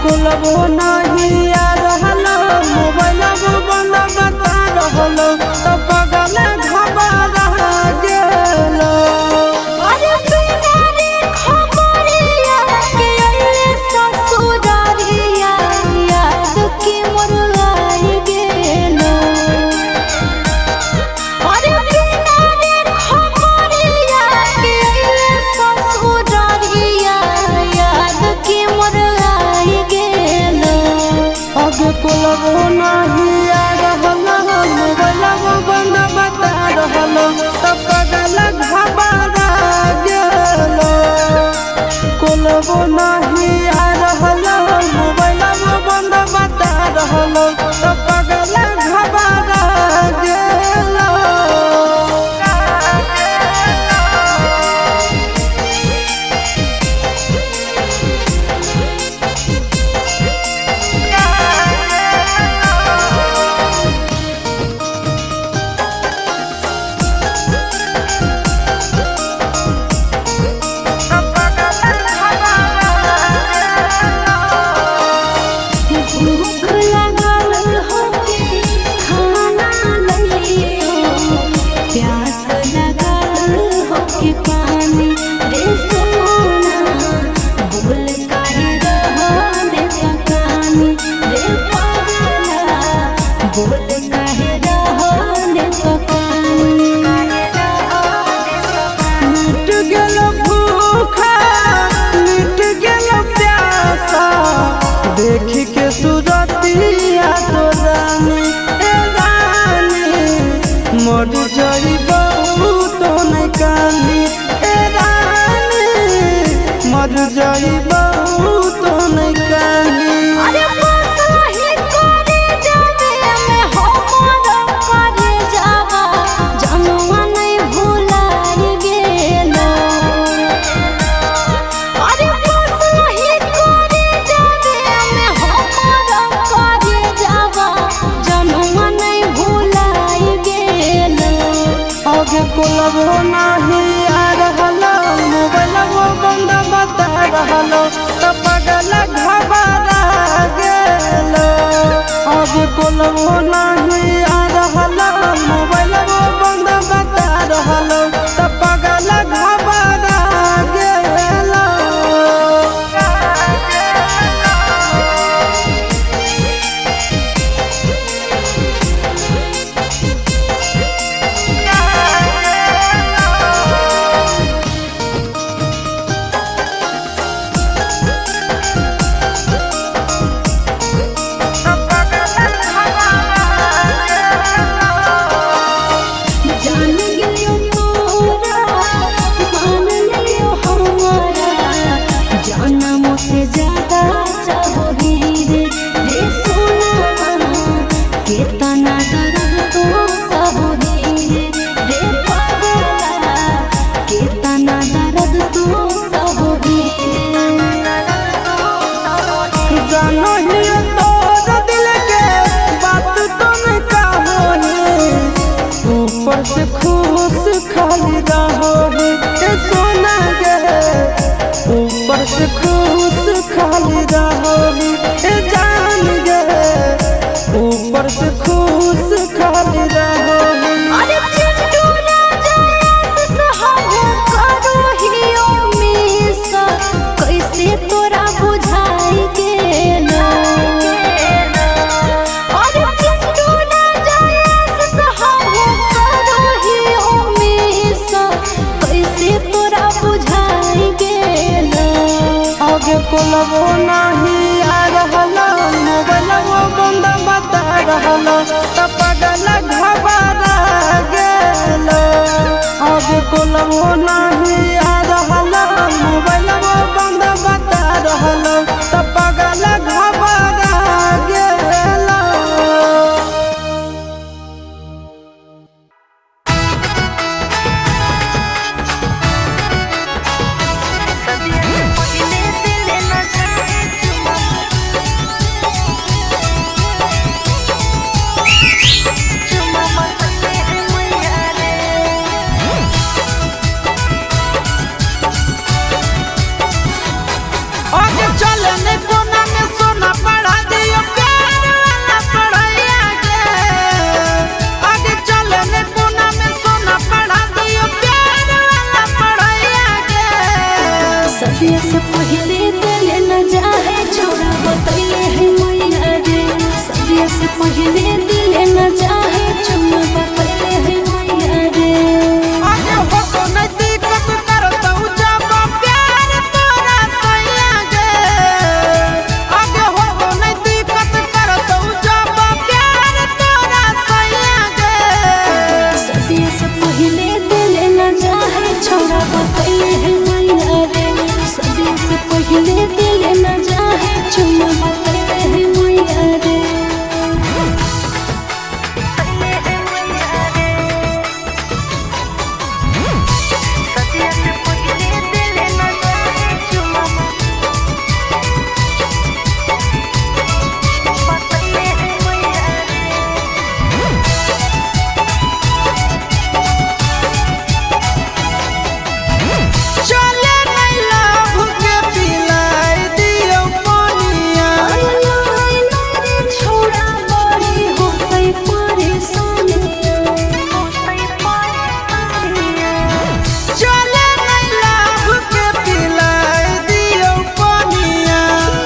कोलबो नहीं आ रहल मोबाइल बंद बता रहल तो पगल घबरा गेलो। अरे बिना रे खबरिया के अइले ससुरारिया याद के मोर आई गेलो। अरे बिना रे खबरिया के अइले ससुरारिया याद के मोर आई गेलो। आगे कोलबो नहीं आ रहल मोबाइल बंद बता रहल तो पगल घबरा गेलो। कोलबो नहीं आ रहल मोबाइल बंद बता रहल तो पगल घबरा गेलो। भूख लागल होके खाना लइयो, प्यास लागल होके पानी रे सोना, बोल काहे रहले तकानी रे पगला, बोल काहे रहले तकानी। मिट गेल भूखा मिट गेल प्यासा देख के सुरतिया तो रानी ए रानी मर जई बहुत नहीं कानी ए रानी मर जई बहुत नहीं कानी। अरे बसही करे जाबे में हमर करे जावा, जनुआ नहीं भुलाई गेलो। अरे बसही करे जाबे में हमर करे जावा, जनुआ नहीं भुलाई गेलो। आगे कोलबो नहीं आ रहल मोबाइल बंद बता रहल तो पगल घबरा गेलो। आगे कोलबो नहीं आ रहल मोबाइल बंद बता रहल तो पगल घबरा गेलो। जान गेलियो तोरा मान लियो हमारा, जनम से ज्यादा चाहो रे रे सोना, केतना दर्द तो सब रे रे पगला, केतना दर्द तो सब रे। जानो ही तोर दिल के बात तुम कहो ऊपर से खुश खाली रहो ए सोना गे ऊपर से खुश खाली रहो ए जान गे ऊपर से खुश खाली रहो। अरे चिंटू राजा से हम करो हियो मिस, कैसे तोरा बुझाई गेलो। अरे चिंटू राजा से हम करो हियो मिस, कैसे तोरा बुझाई गेलो। आगे कोलबो नहीं आ रहल मोबाइल बंद बता रहल तो पगल घबरा गेलो। आगे कोलबो नहीं आ रहल मोबाइल बंद बता रहल तो पगल घबरा गेलो। आगे चले ने कोना में सोना सदिया से पहले दिल न जाहे छोड़ा बतैले है मैया रे। सदिया से पहले दिल न जाहे चुम्मा बतैले है मैया रे। आगे हो नहीं दिक्कत करतौ जब प्यार तोरा सैया गे। आगे हो नहीं दिक्कत करतौ जब प्यार तोरा सैया गे। सदिया से पहले दिल न जाहे छोड़ा बतैले है मैया रे। सदिया से पहले दिल न जाहे चुम्मा बतैले है मैया रे। चले नहीं लाभ के पिलाई दियो पानिया। छोड़ा बड़ी होतै परेशानिया। चले नहीं लाभ के पिलाई दियो पानिया।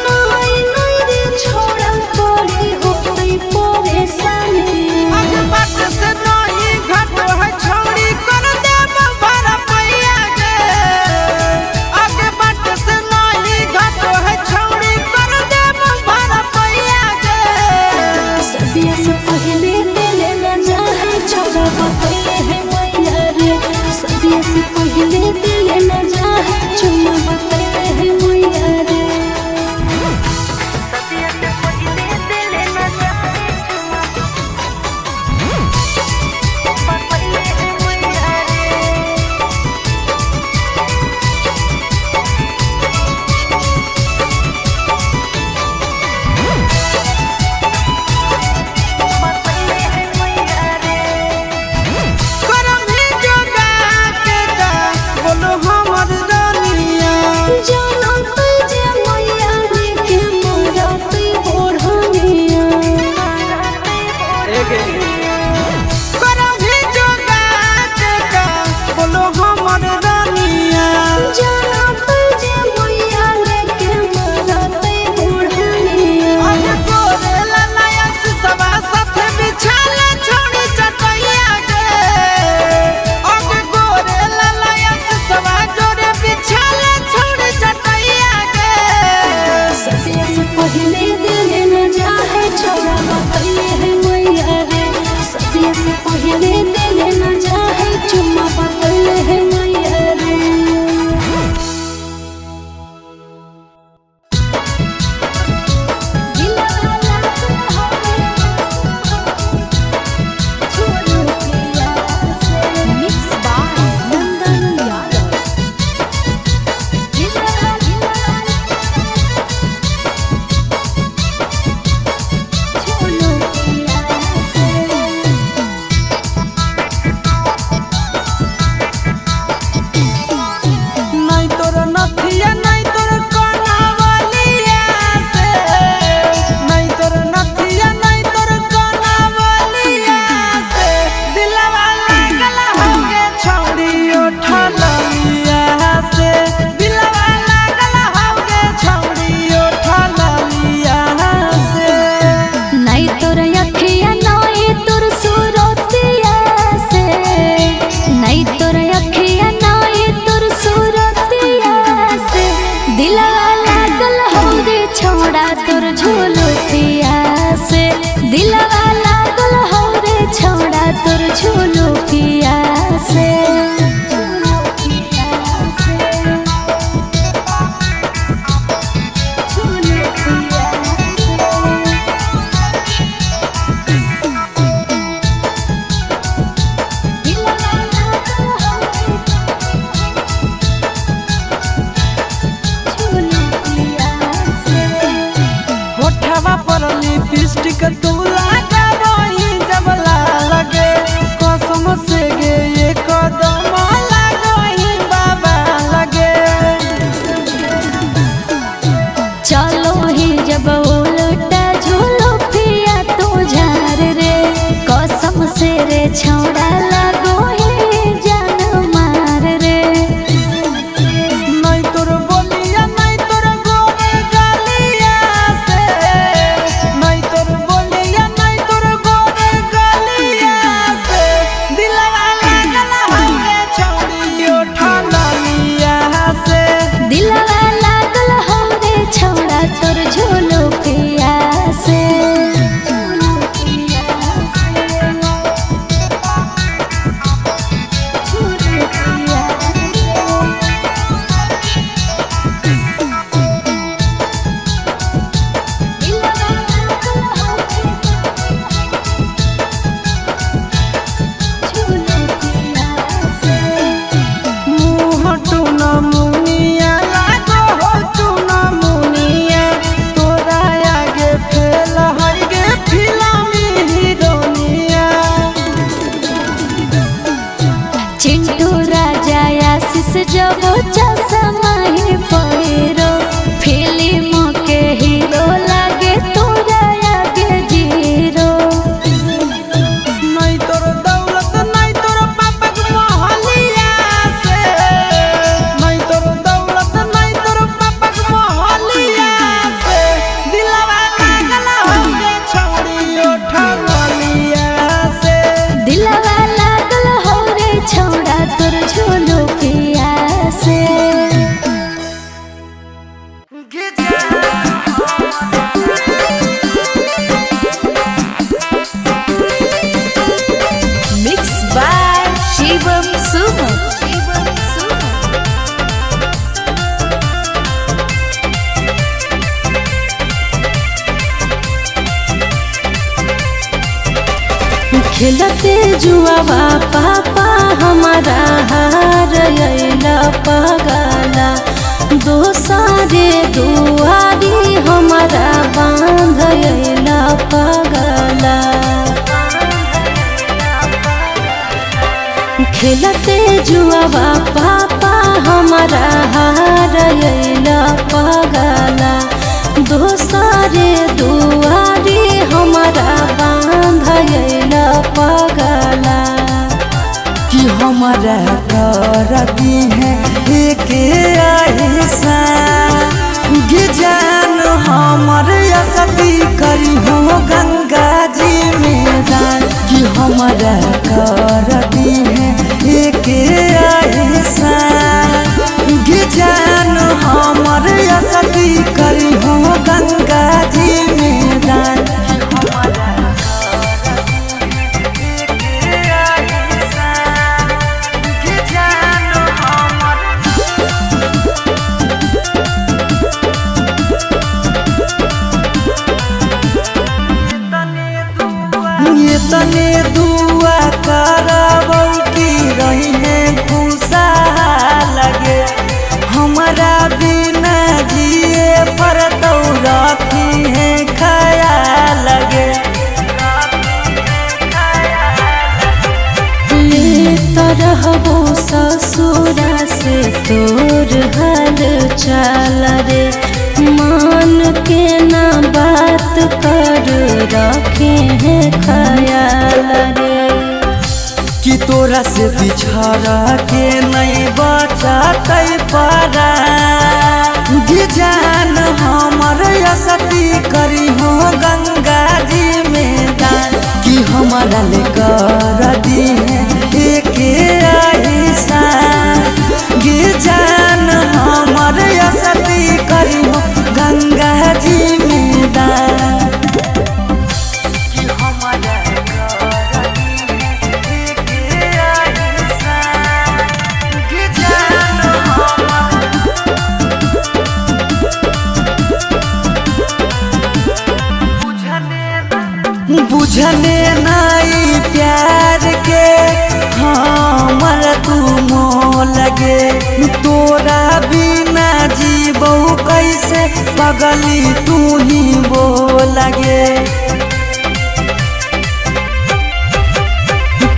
नहीं नहीं रे छोड़ा बड़ी होतै परेशानिया। अग बाट से नहीं घट है छौड़ी कर देब भरा पैया गे। अग बाट से नहीं घट है छौड़ी कर देब भरा पैया गे। सदिया से पहले दिल न जाहे छोड़ा बतैले है मैया रे। सदिया से पहले दिल न जाहे चुम्मा बतैले है मैया रे। करम ही जोगा के जा बोलो हमर रानिया। जानत जे मैया रे के मरत ओढ़निया। करम ही जोगा के जा बोलो हमर रानिया। जानत जे मैया रे के मरत ओढ़निया। अग गोरे ललायस सवा साथे बिछाले छोड़ी चटैया गे। अग गोरे ललायस सवा जोरे बिछाले छोड़ी चटैया गे। सदिया से पहले दिल न जाहे छोड़ा बतैले है मैया रे। सदिया से पहले दिल न जाहे चुम्मा बतैले है मैया रे। Mix by Nandan Yadav. नहीं तोर नथिया नहीं तोर कनावलिया से। नहीं तोर नथिया नहीं तोर कनावलिया से। दिलवा लागल होगे छौड़ी उठलिया से। दिलवा लागल होगे छौड़ी उठलिया से। नहीं तोर अखिया नहीं तोर सूरतिया से। नहीं तोर अखिया नहीं तोर सूरतिया से। दिलवा लागल हो रे छोड़ा तोर झुलुतिया से। दिलवा लागल हो रे छोड़ा तोर झुलुतिया से। होठवा पर लिपस्टिक तू लगाबही जब लगे। कसम से गे ये कदम लागही बाबा लगे। चलो ही जब उल्टा झूलो पिया तू झार रे। कसम से रे छौड़ा लगो ही जान मार रे। नहीं तोर बोलिया खेलते जुआवा पापा हमारा हार अइला पगला, दोसरे दुआरी हमारा बांध अइला पगला। खेलते जुआवा पापा हमारा हार अइला पगला, दोसरे दुआरी हमारा बांध अइला पगला। कि हमारा कर दी है एक ऐसा जान, हमर सती करी हो गंगा जी में दान। कि हमारा कर दी है एक ऐसा जान, हमर सती करी हो गंगा जी में दान। ये तने दुआ करबौ की रही है खुशा लगे, हमारा बिना जिए पर तो रखी है खया लगे। ले रहबो ससुरा से तोर हाल चाल रे, मान के ना बात कर रखे हैं ख्याल रे। कि तोरा से बिछड़ के नहीं बचतै परा जान, हमर सती करी हो गंगा जी में दान। कि हमारा ले कर दी है एक ऐसा जान, हमर सती करी हो गंगा जी में दान। कि हमारा बुझने नाई प्यार के हमर तू मोह लगे, तोरा बिना जीबौ कैसे पगली तू ही बो लगे।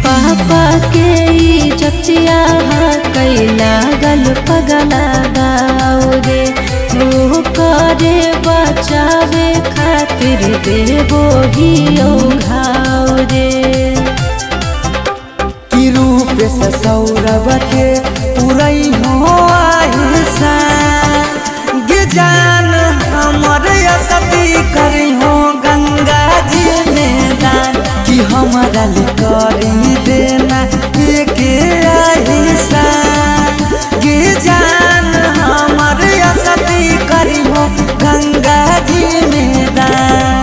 पापा के इज्जतिया कैला गल पगला गाओ रे, ओ करे बचावे खातिर देबो ही ओ घाव रे। कि रूप से सौरभ के पुरई हो आहिसा जान, हमर सती करी हो गंगा जी में दान। कि हमारा ले करी देना एक ऐसा जान, हमर सती करी हो गंगा जी में दान।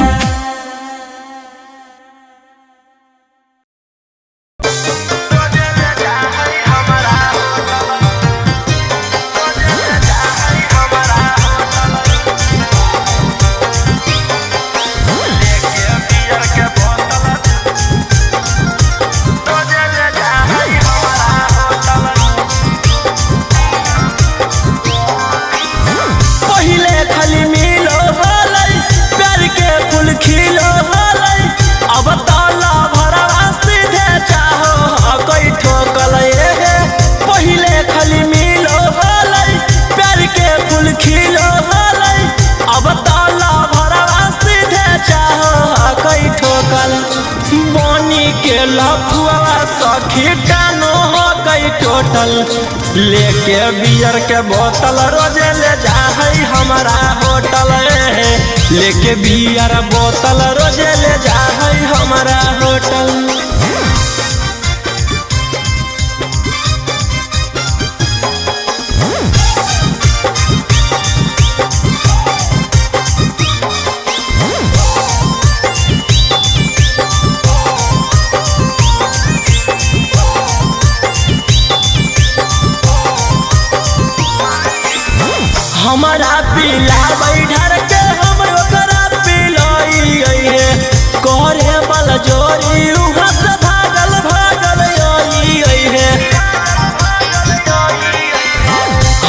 के लफुआ सखी टानो हो गई टोटल, लेके बियर के बोतल रोजे ले जा है हमारा होटल, लेके बियर बोतल रोजे ले जा है हमारा होटल। हमारा पीला बैठर के हम ओकरा पिलाई है, करे बल जोरी उहाँ से।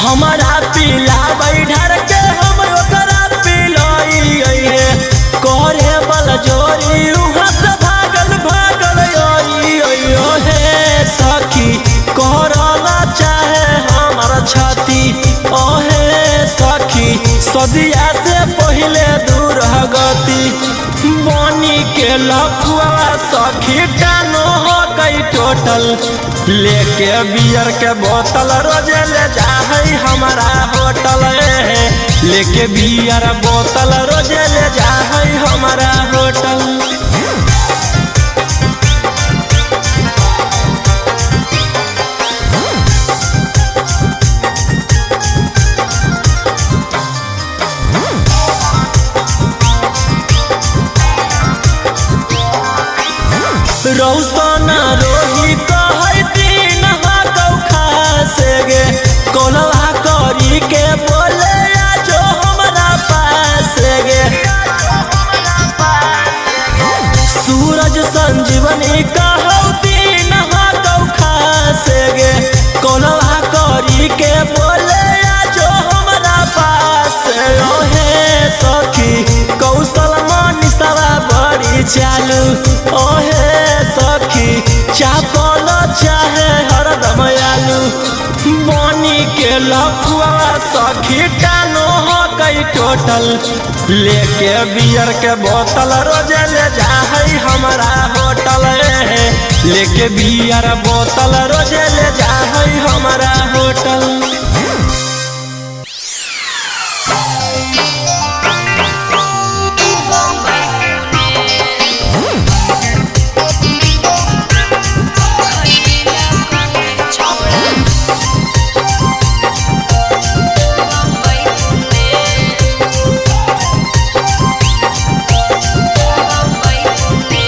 हमारा पीला बैठर के हम ओकरा पिलाई हे करे बल जोरी उहाँ से भागल भागल आई ओ हे सखी करला चाहे हमर छाती ओ हे सखी सदिया से पहिले दूर गति बनी के लफुआ सखी टानो हो कई टोटल लेके बियर के बोतल रोजे ले जा है हमारा होटल लेके बियर बोतल रोजे ले जा है हमारा होटल। रौसना रोही कहै दिन कौखा से गे कोलवा करी के बोले आ जो हमरा पास गे सूरज संजीवनी कहौ दिन कौखा से गे कोलवा करी के बोले आ जो हमरा पास ओहे सखी कौशल मनीषवा बड़ी चालू ओहे सखी चापल चाहे हरदम आलू बनी के लफुआ सखी टानो हो कई टोटल लेके बियर के बोतल रोजे ले जा है हमारा होटल लेके बियर बोतल रोजे ले जा है हमारा hotel.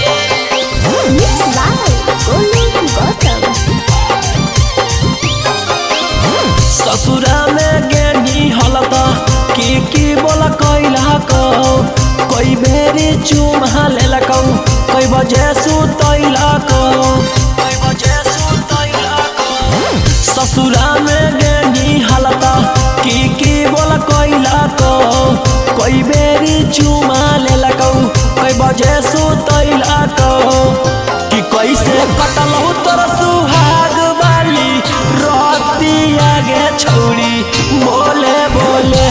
Mix by Golu Gautam. ससुरा में गेनी हलता की की बोला कैला कौ कई बेरी चुमा लेलकौ कई बजे सुतैला कौ कई बजे सुतैला कौ ससुरा में गेनी हलता की की बोला कैला कौ कई बेरी चुमा लेलकौ कई बजे सुतैला कौ कि कैसे कटलहु तोर सुहाग वाली रतिया गे छौरी बोले बोले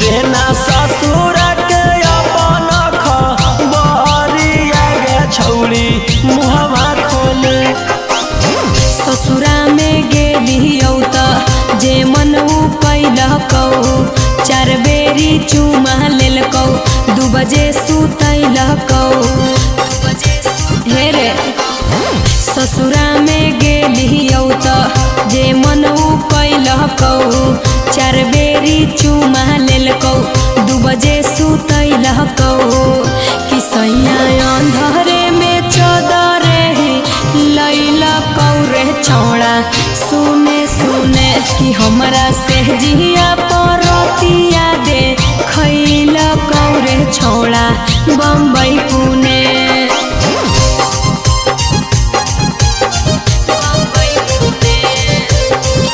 देना ससुर के अपन खबरिया गे छौरी मुहवा खोले। ससुरा में गेली त जे मन उ कैलकौ चार बेरी चुमा लेलकौ 2 बजे सुतैलकौ हे रे ससुरा में गेली त जे मन उ कैलकौ चार बेरी चुमा लेलकौ 2 बजे सुतैलकौ कि सैया अंधरे में चदरे ही लैलकौ रे छौड़ा सुने सुने कि हमरा से जिया परतिया दे खैलकौ रे छौड़ा बम्बई पुणे। बम्बई पुणे।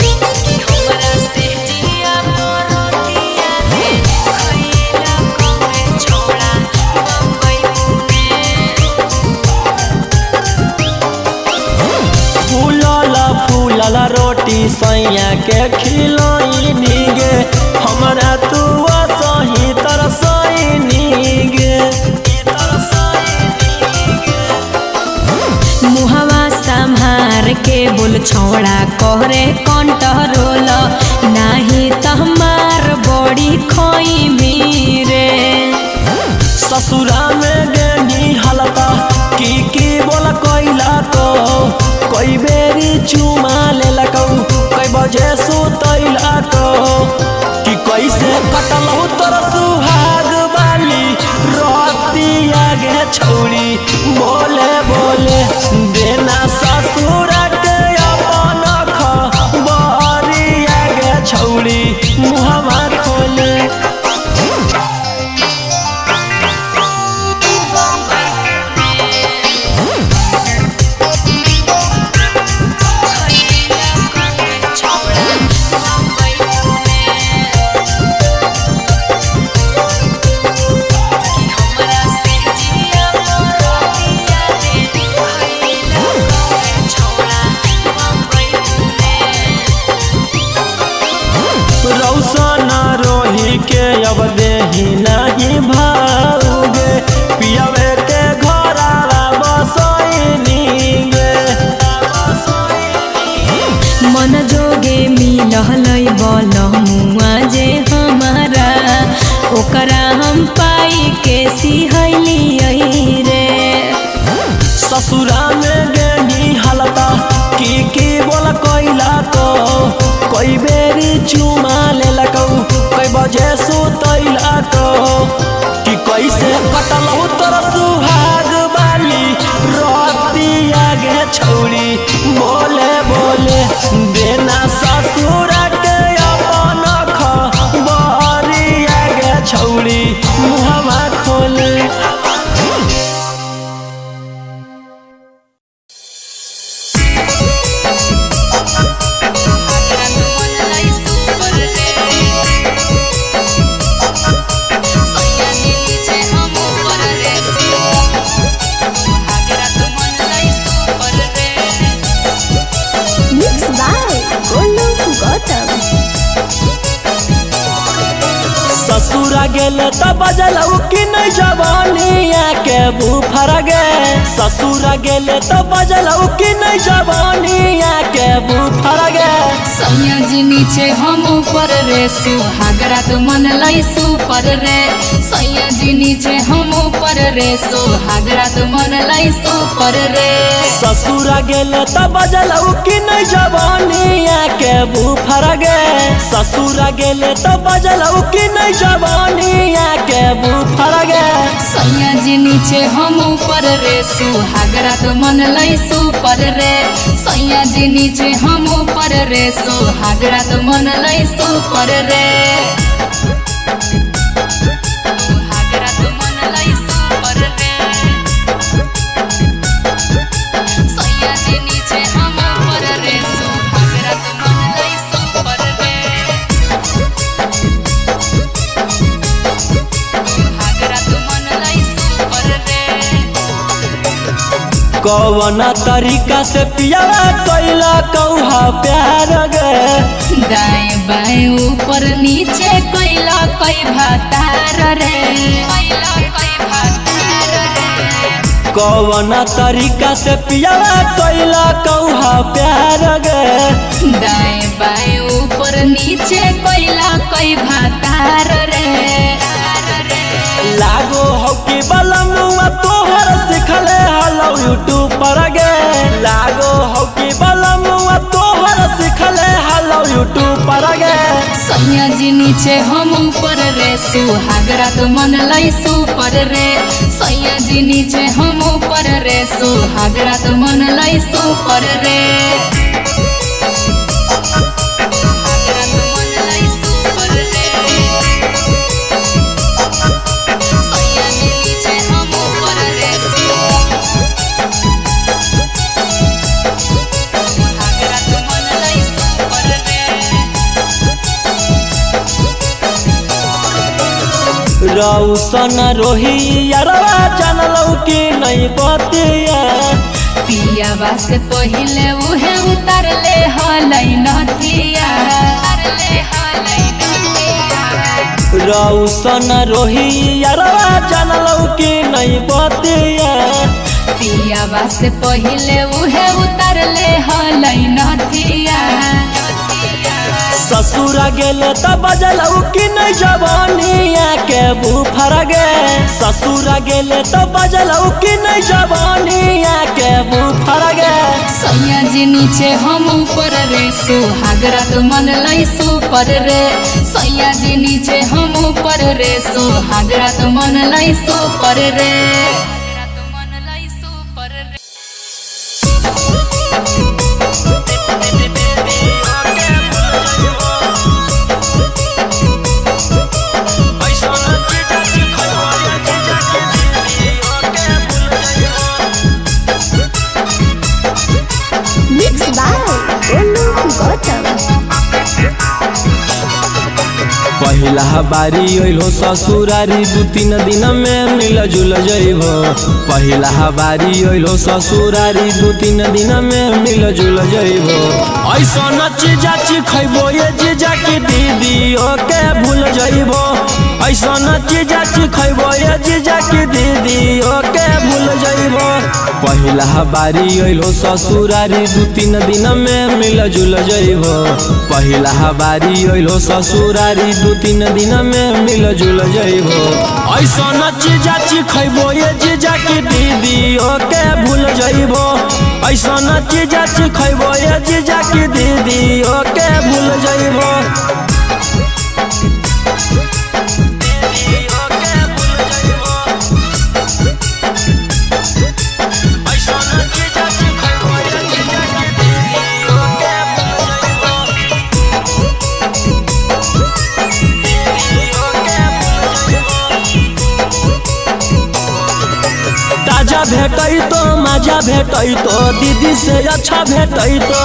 कि हमरा से जिया परतिया दे खैलकौ रे छौड़ा बम्बई पुणे। फूलल फूलल रोटी सैया के खिलैनी गे हमरा तू सही तरसैनी गे मुहवा संहार के बोल छौड़ा करे कंट्रोल नाही तहमार बड़ी खोई रे। ससुरा में गेनी हलता की की बोला कैला को कई बेरी चुमा लेलकौ कई बजे सुतैला को कि कैसे कटलहु तोर सुहाग वाली रतिया गे छौरी बोले बोले देना ससुर के अपन खबरिया गे छौरी मुहवा खोले। बम्बई पुणे। अब देही नहीं भाऊगे पियवे के घरावा बसैनी गे। मन जोगे मिलहलै बल मुआ जे हमारा ओकरा हम पाई के सिहलियै रे। ससुरा में गेनी हलता की की बोल कोइला को कोई बेरी चुमा लेलकौ कई बजे सुतैला को कि कैसे कटलौ तोर सुहाग बाली रतिया गे छौरी बोले बोले देना ससुर के अपन खबरिया गे छौरी मुहवा खोले। Mix by Golu Gautam. ससुरा गेले त बजलौ कि नहीं जवानिया के बुफर गे। ससुरा गेले त बजलौ कि नहीं जवानिया के बुफर गे। सैया जी नीचे हम ऊपर रे सुहागरा तो मन लाई सुपर रे। सैया जी नीचे हम ऊपर रे सुहागरा तो मन लाई सुपर रे। ससुरा गेले त बजलौ कि नहीं जवानिया के बुफर गे। ससुरा गेले त बजलौ कि नहीं जवानिया के बुफर गे। सैया जी नीचे हम ऊपर रे सुहागरा तो मन लाई सुपर रे। सैया जी नीचे हम ऊपर रे सुहागरा तो मन लाई सुपर रे। सुहागरा तो मन लाई सुपर रे। सैया जी नीचे हम ऊपर रे सुहागरा तो मन लाई सुपर रे। सुहागरा तो मन लाई सुपर रे। कौना तरीका से पियावा कैला कौहा प्यार गे। दाएं बाएं ऊपर नीचे कैला कई भातार रे। कैला कई भातार रे। कौना तरीका से पियावा कैला कौहा प्यार गे। दाएं बाएं ऊपर नीचे कैला कई भातार रे। लागो हो कि बलमुआ तोहर सिखले हलो यूट्यूब पर गे। लागो हो कि बलमुआ तोहर सिखले हलो यूट्यूब पर गे। सैया जी नीचे हम ऊपर रे सुहागरा तो मन लाई सुपर रे। सैया जी नीचे हम ऊपर रे सुहागरा तो मन लाई सुपर रे। सुहागरा तो मन लाई सुपर रे। सैया जी नीचे हम ऊपर रे सुहागरा तो मन लाई सुपर रे। रौसन रोही यारवा जानलौ कि नहीं बतिया। पियावा से पहिले उहे उतारले हलै नथिया। उतारले हलै नथिया। रौसन रोही यारवा जानलौ कि नहीं बतिया। पियावा से पहिले उहे उतारले हलै नथिया। ससुरा गेले त बजलौ कि नहीं जवानिया के बुफर गे। ससुरा गेले त बजलौ कि नहीं जवानिया के बुफर गे। सैया जी नीचे हम ऊपर रे सुहागरा तो मन लाई सुपर रे। सैया जी नीचे हम ऊपर रे सुहागरा तो मन लाई सुपर रे। Mix by Golu Gautam. पहिला बारी अइलो ससुरारी दू तीन दिन में मिल जुल जइबो। पहिला बारी अइलो ससुरारी दू तीन दिन में मिल जुल जइबो। ऐसन चीजा खइबो ये जीजा की दीदी ओके भूल जइबो। ऐसन जीजा चिखैबो ये जीजा की दीदी ओके भूल जइबो। पहिला बारी अइलो ससुरारी 2-3 दिन में मिल जुल जइबो। पहिला बारी अइलो ससुरारी 2-3 दिन में मिल जुल जइबो। ऐसन जीजा चिखैबो ये जीजा की दीदी ओके भूल जइबो। ऐसन जीजा चिखैबो ये जीजा की दीदी ओके भूल जइबो। ताजा भेटै तो मजा भेटै तो दीदी से अच्छा भेटै तो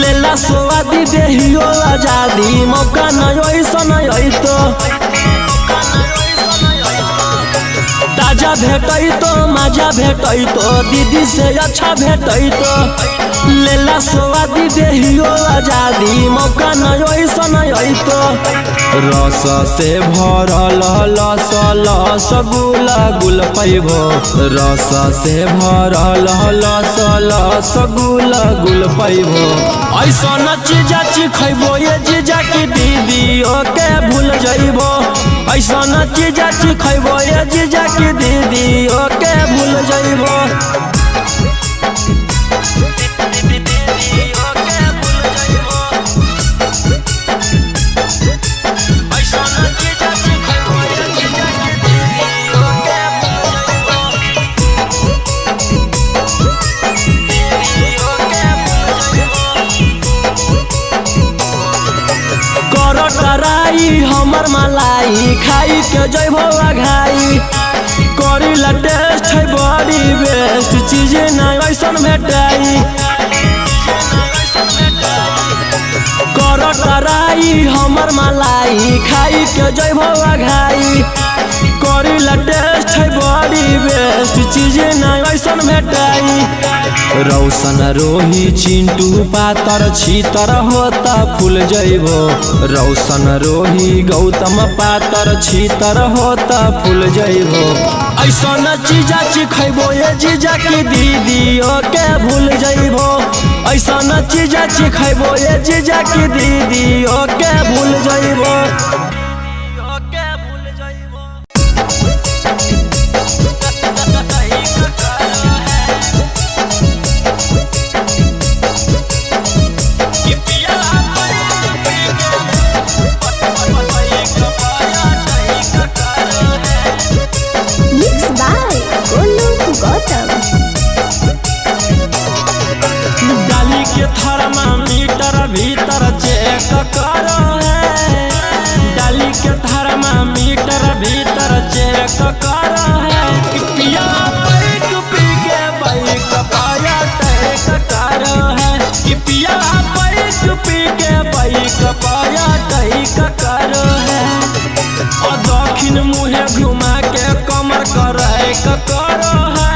लेला सोआदी देहियो आजादी मौका न ऐसन अइतो। ताजा भेटै तो मजा भेटै तो दीदी से अच्छा भेटै तो लेला सोआदी देहियो आजादी मौका न ऐसन अइतो। रस से भरल लस लस गुल गुल पैबो। रस से भरल लस लस गुल गुल पैबो। ऐसन जीजा चिखैबो ये जीजा की दीदी ओके भूल जइबो। ऐसन जीजा चिखैबो ये जीजा की दीदी ओके भूल जइबो। कराई हमर मलाई खाई के जइबो अघाई करीला टेस्ट है बड़ी बेस्ट चीज ना ऐसन भेटाई। कर कराई हमर मलाई खाई के जइबो अघाई करीला टेस्ट है बड़ी बेस्ट चीज ना ऐसन भेटाई। रौशन रोही चिंटू पातर छीतर होता फूल जइबो। रौशन रोही गौतम पातर छीतर होता फूल जइबो। ऐसन जीजा चिखैबो ये जीजा की दीदी ओके भूल जइबो। ऐसन जीजा चिखैबो ये जीजा की दीदी ओके भूल जइबो। Mix by Golu Gautam. डाली के थर्मामीटर भीतर चेक करो है। डाली के थर्मामीटर भीतर चेक करो है। कि पिया बैक पी के बैक पाया टैक करो है। कि पिया बैक पी के बैक पाया टैक करो है। और दक्षिण मुहे घुमा के कमर करे करो है।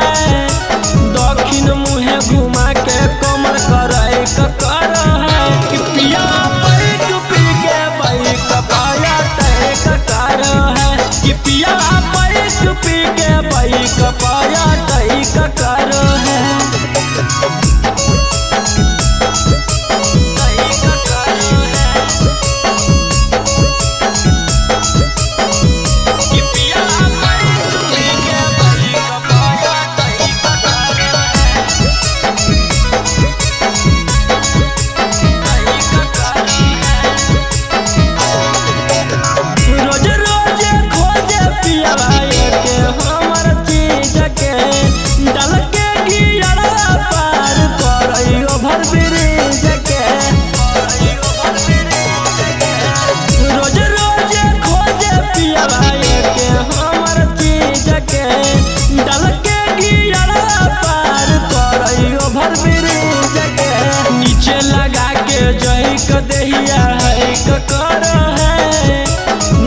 दक्षिण मुहे घुमा के कमर करे करो है। कि पिया बैक पी के बैक पाया टैक करो है। कि पिया बैक पी के बैक पाया टैक करो है। रोज रोज खोजे पिया के हमर चीज के डाल के गियरवा पार करई ओभर ब्रिज के। रोज रोज खोजे पिया के हमर चीज के डाल के गियरवा पार करई ओभर ब्रिज के। नीचे लगा के जई क देहिया है क कर है।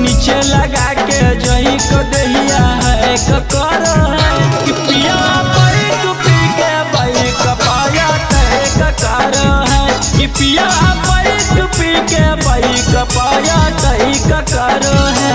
नीचे लगा के जही को दहिया है कर है। कि पिया बैक पी के बैक पाया टैक कर है। कि पिया बैक पी के बैक पाया टैक कर है।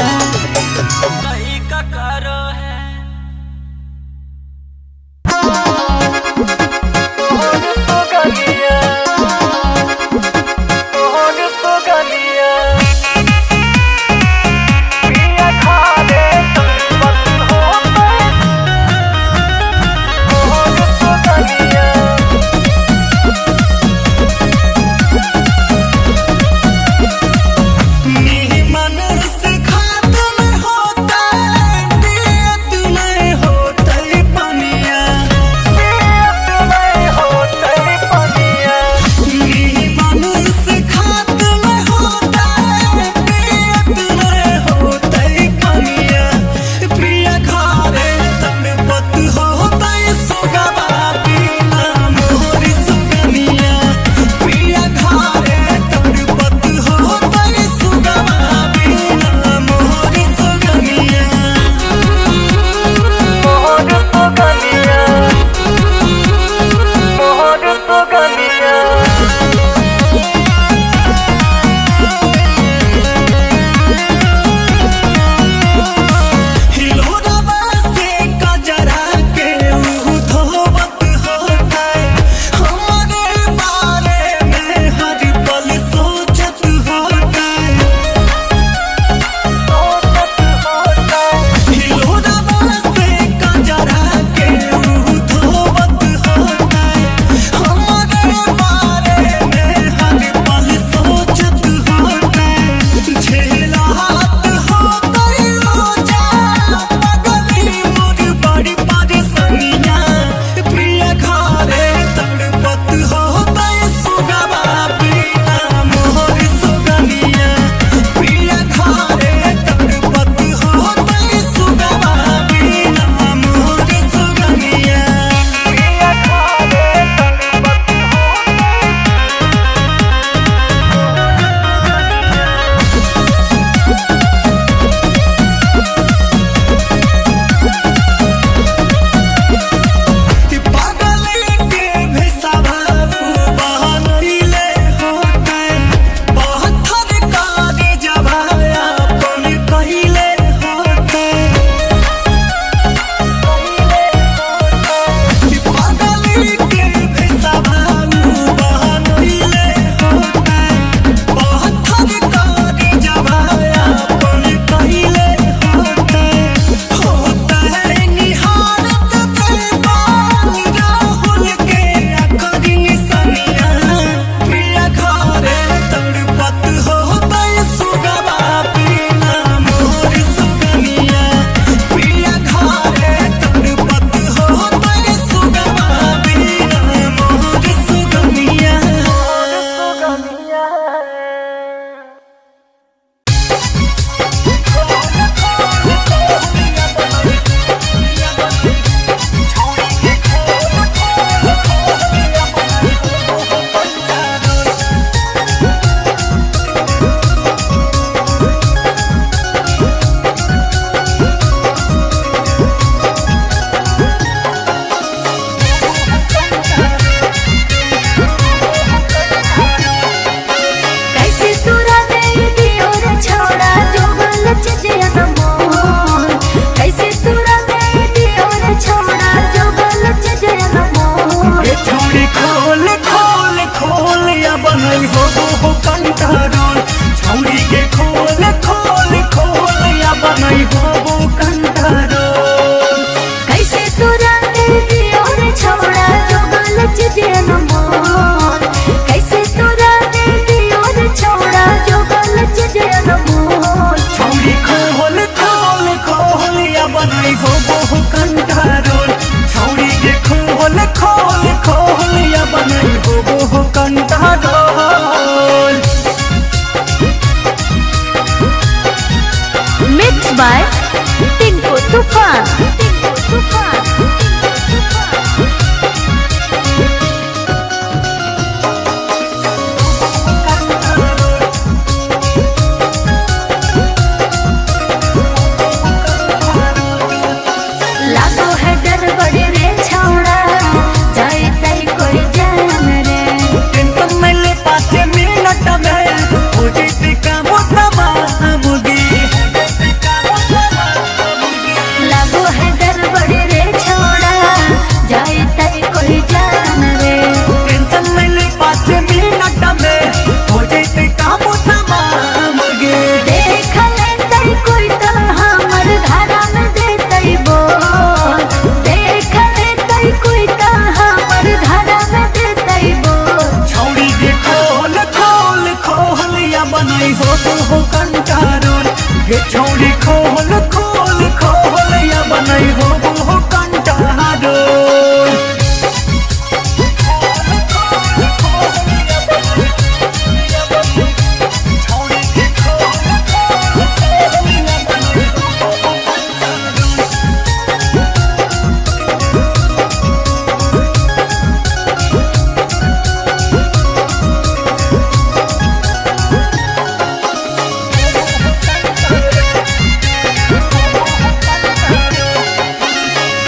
कही का करो है। बाय टिंकू तूफान। टिंकू तूफान। टिंकू तूफान। लागो है डर बड़ी रे छौड़ा, जाए ताई कोई जान रे। टेंशन में ले 5 मिनट में हो जैते काम तमाम गे। छौड़ी खोल खोल खोल या बनई हो हो कंटारोल।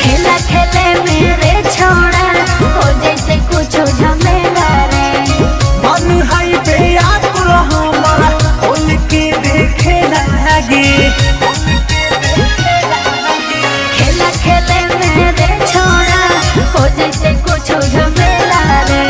खेला खेले मेरे छोड़ा हो जैसे कुछ झमेला रे। मन है पे आकुल हमारा खोल के देखे लागे। खेला खेले मेरे छोड़ा हो जैसे कुछ झमेला रे।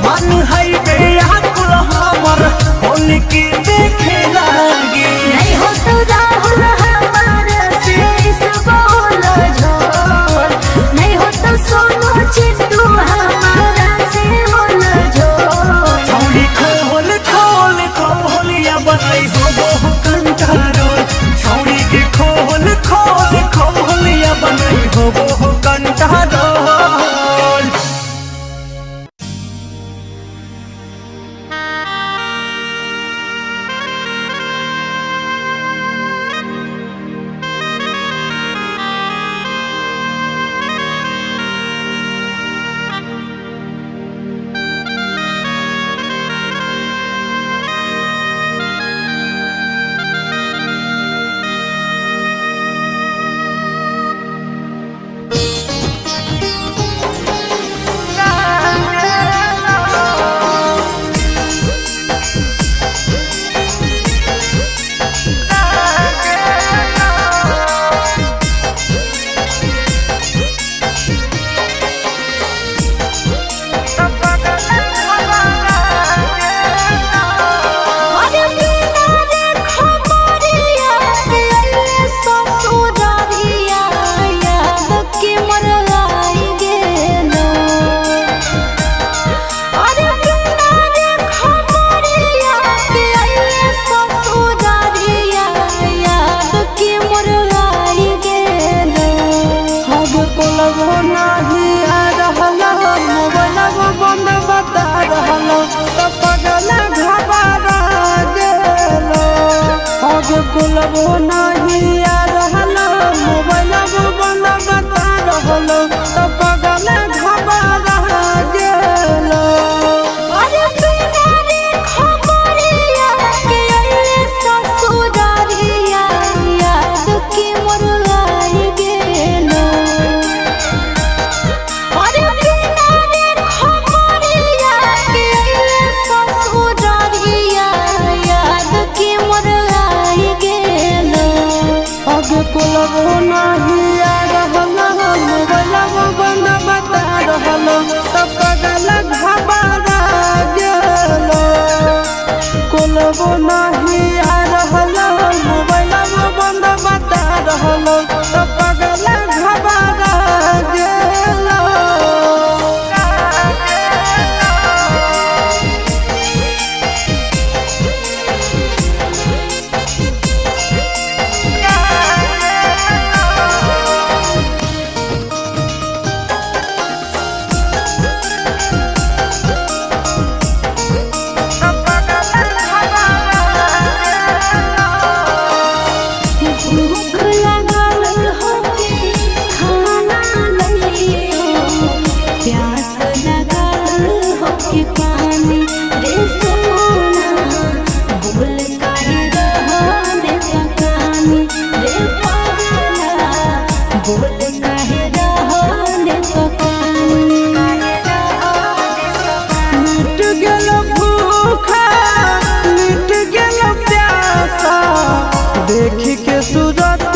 मन है पे आकुल हमारा खोल के देखे लागे। नहीं हो तो राहुल हमारा से इस बोल झोल, नहीं हो तो सोनू चिट्टू हमारा से बोल झोल। छौड़ी खोल खोल खोल या बनई हो हो कंटारोल। छौड़ी के खोल खोल खोल या बनई हो हो कंटारोल। अरे बिना रे खबरिया रे ससुरारिया याद के मरलाई गेलो। अरे बिना रे खबरिया रे ससुरारिया याद के मरलाई गेलो। अब कोलबो नाही आ रहल, मोबाइलबो बंद बता रहल, त पगल घबरा गेलो। अब कोलबो नाही आ रहल, मोबाइलबो बंद बता रहल, त पगल घबरा गेलो। अरे बिना रे खबरिया के ससुरारिया याद के मरलाई गेलो। अरे बिना रे खबरिया के ससुरारिया याद के मरलाई गेलो। अब कोलबो नाही आ रहल, मोबाइलबो बंद बता रहल, त पगल घबरा गेलो। कोलबो नाही आ रहल, मोबाइलबो बंद बता रहल, त पगल घबरा गेलो। भूख लगल होके खाना लइयो, प्यास लगल होके पानी रे सोना, बोल काहे रहले तकानी रे पगला, बोल काहे रहले तकानी। मिट गेल भूखा, मिट गेल प्यासा, देखी के सूरत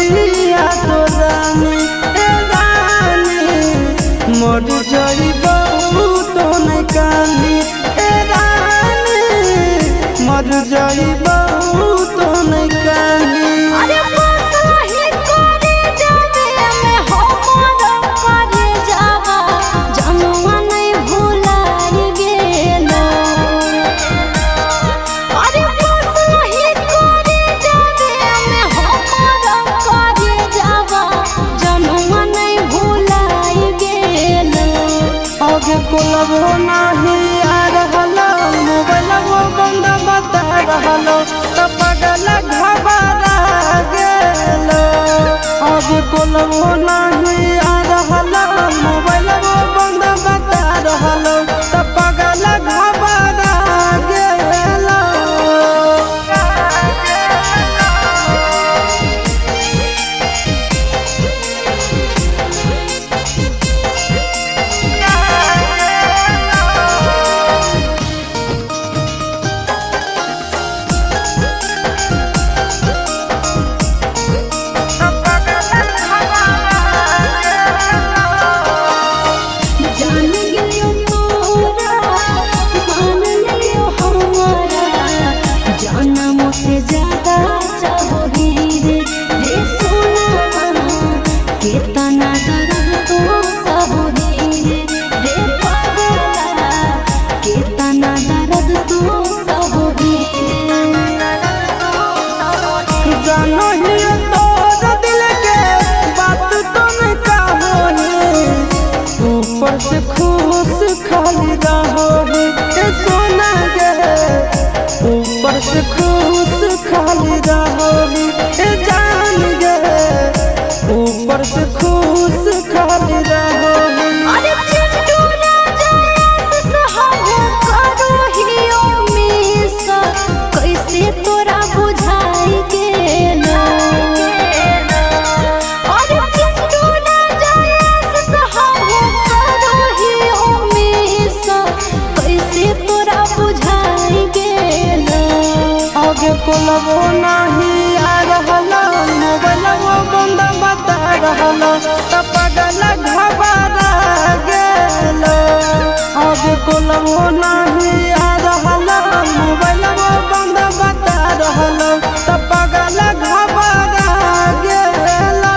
कोलबो नाही आ रहलो, मोबाइलबो बंद बता रहलो, त पगल घबरा गेलो। अब कोलबो नाही आ रहलो, मोबाइलबो बंद बता रहलो, त पगल घबरा गेलो। जान गेलियो तोरा, मान लियो हमारा, जानमो से ज्यादा चाहो रे रे सोना, केतना दर्द तो सहो रे रे पागला, केतना दर्द तो सहो रे। जानो ही तोर दिल के बात तुम कहो ऊपर से खुश खाली रहो ए सोना गे, ऊपर से खुश खाली रहो ए जान गे, ऊपर से खुश खाली रहो। अरे चिंटू राजा सहारा करो हियो मिस, कैसे तोरा बुझाई गेलो। अरे चिंटू राजा सहारा करो हियो मिस, कैसे तोरा बुझाई गेलो। आगे कोलबो नाही आ रहलो, मोबाइलबो बंद बता रहलो, त पगल घबरा गेलो। आगे कोलबो नाही आ रहलो, मोबाइलबो बंद बता रहलो, त पगल घबरा गेलो।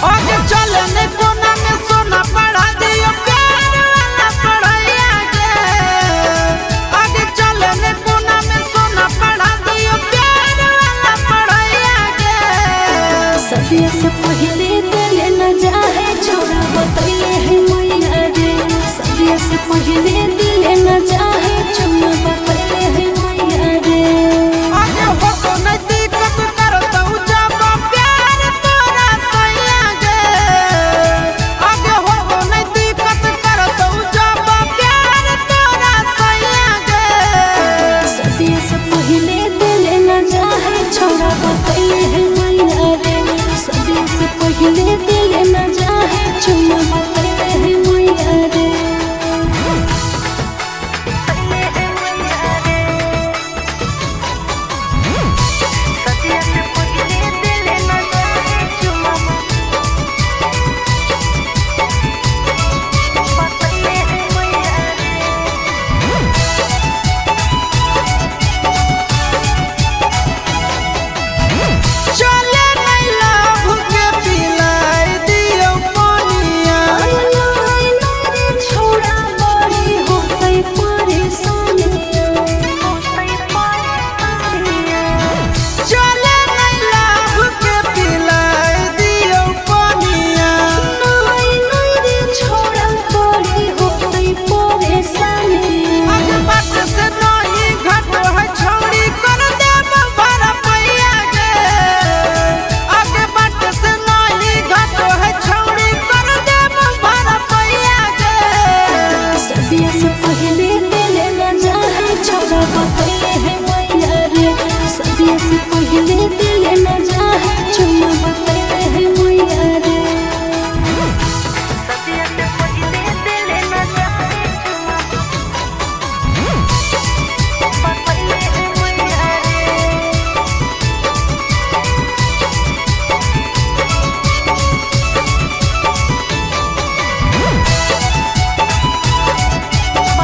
आगे चलने कोना में सोना पढ़ा दियो प्यार वाला पढ़ाइया के। आगे चलने कोना में सोना पढ़ा दियो प्यार वाला पढ़ाइया के। सदिया से पहले दिल न जाए छोरा बतैले है मैया रे, सदिया से पहले दिल न जाए चुम्मा बतैले है मैया रे। आगे हो तो नहीं दिक्कत करतौ जब प्यार तोरा सैया गे। आगे हो तो नहीं दिक्कत करतौ जब प्यार तोरा सैया गे। सदिया से पहले दिल न जाए छोरा बतैले है मैया रे, सदिया से पहले दिल न जाए चुम्मा बतैले है मैया रे। चले नहीं लाभ के पिलाई दियो पानिया। छोरा बड़ी होतै परेशानिया, चले नहीं लाभ के पिलाई दियो पानिया। नाइ नाइ रे छोरा बड़ी होतै परेशानिया। अग बाट से नहीं घट है छौड़ी कर देब भर पैया गे। अग बाट से नहीं घट है छौड़ी कर देब भर पैया गे। सदिया से पहले दिल न जाए छोरा बतैले है मैया रे, सदिया से पहले दिल न जाए चुम्मा बतैले है मैया रे। Bye.